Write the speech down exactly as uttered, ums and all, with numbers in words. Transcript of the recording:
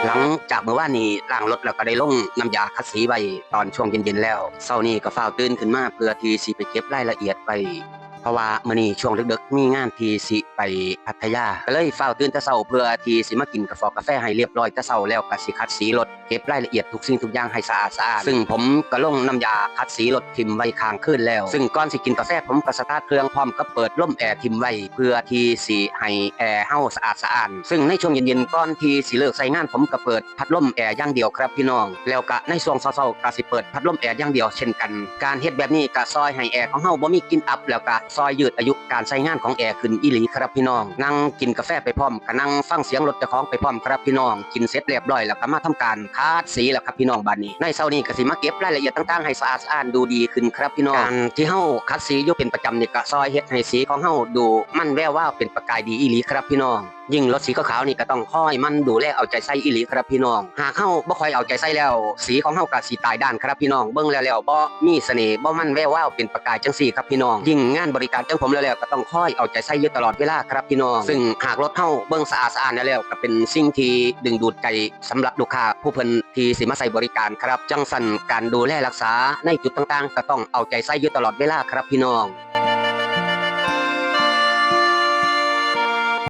หลังจากมื้อวานนี้ล้างรถแล้วก็ได้ลงน้ำยาขัดสีไว้ตอนช่วงเย็นๆแล้ว เช้านี้ก็ฟ้าวตื่นขึ้นมาเพื่อที่สิไปเก็บรายละเอียดไว้ เพราะว่ามื้อนี้ช่วงดึกๆมีงานที่สิไปพัทยา ก็เลยฟ้าวตื่นแต่เช้าเพื่อที่สิมากินกาแฟกาแฟให้เรียบร้อยแต่เช้าแล้วก็สิขัดสีรถ เก็บรายละเอียดทุกสิ่งทุกอย่างให้สะอาดสะอ้าน ซึ่งผมก็ลงน้ำยาขัดสีรถถิ่มไว้ค้างคืนแล้ว ซึ่งก่อนสิกินกาแฟผมก็สตาร์ทเครื่องพร้อมกับเปิดลมแอร์ถิ่มไว้ เพื่อที่สิให้แอร์เฮาสะอาดสะอ้าน ซึ่งในช่วงเย็นๆก่อนที่สิเลิกใช้งานผมก็เปิดพัดลมแอร์อย่างเดียวครับพี่น้อง แล้วก็ในช่วงเช้าๆก็สิเปิดพัดลมแอร์อย่างเดียวเช่นกัน การเฮ็ดแบบนี้ก็ซอยให้แอร์ของเฮาบ่มีกลิ่นอับ แล้วก็ซอยยืดอายุการใช้งานของแอร์ขึ้นอีหลีครับพี่น้อง นั่งกินกาแฟไปพร้อม ก็นั่งฟังเสียงรถเจ้าของไปพร้อมครับพี่น้อง กินเสร็จเรียบร้อยแล้วก็มาทำการขัดสีแล้วครับพี่น้อง บัดนี้ในเช้านี้ก็สิมาเก็บรายละเอียดต่างๆให้สะอาดสะอ้านดูดีขึ้นครับพี่น้อง การที่เฮาขัดสีอยู่เป็นประจำนี่ก็ซอยเฮ็ดให้สีของเฮาดูมันแวววาวเป็นประกายดีอีหลีครับพี่น้อง ยิ่งรถสีขาวๆนี่ก็ต้องคอยหมั่นดูแลเอาใจใส่อีหลีครับพี่น้อง หากเฮาบ่ค่อยเอาใจใส่แล้ว สีของเฮาก็สิตายด้านครับพี่น้อง เบิ่งแล้วแล้วบ่มีเสน่ห์ บ่มันแวววาวเป็นประกายจังซี่ครับพี่น้อง ยิ่งงานบริการจังผมแล้วแล้วก็ต้องคอยเอาใจใส่อยู่ตลอดเวลาครับพี่น้อง ซึ่งหากรถเฮาเบิ่งสะอาดสะอ้านแล้วก็เป็นสิ่งที่ดึงดูดใจสำหรับลูกค้าผู้เพิ่นที่สิมาใช้บริการครับ จังซั่นการดูแลรักษาในจุดต่างๆก็ต้องเอาใจใส่อยู่ตลอดเวลาครับพี่น้อง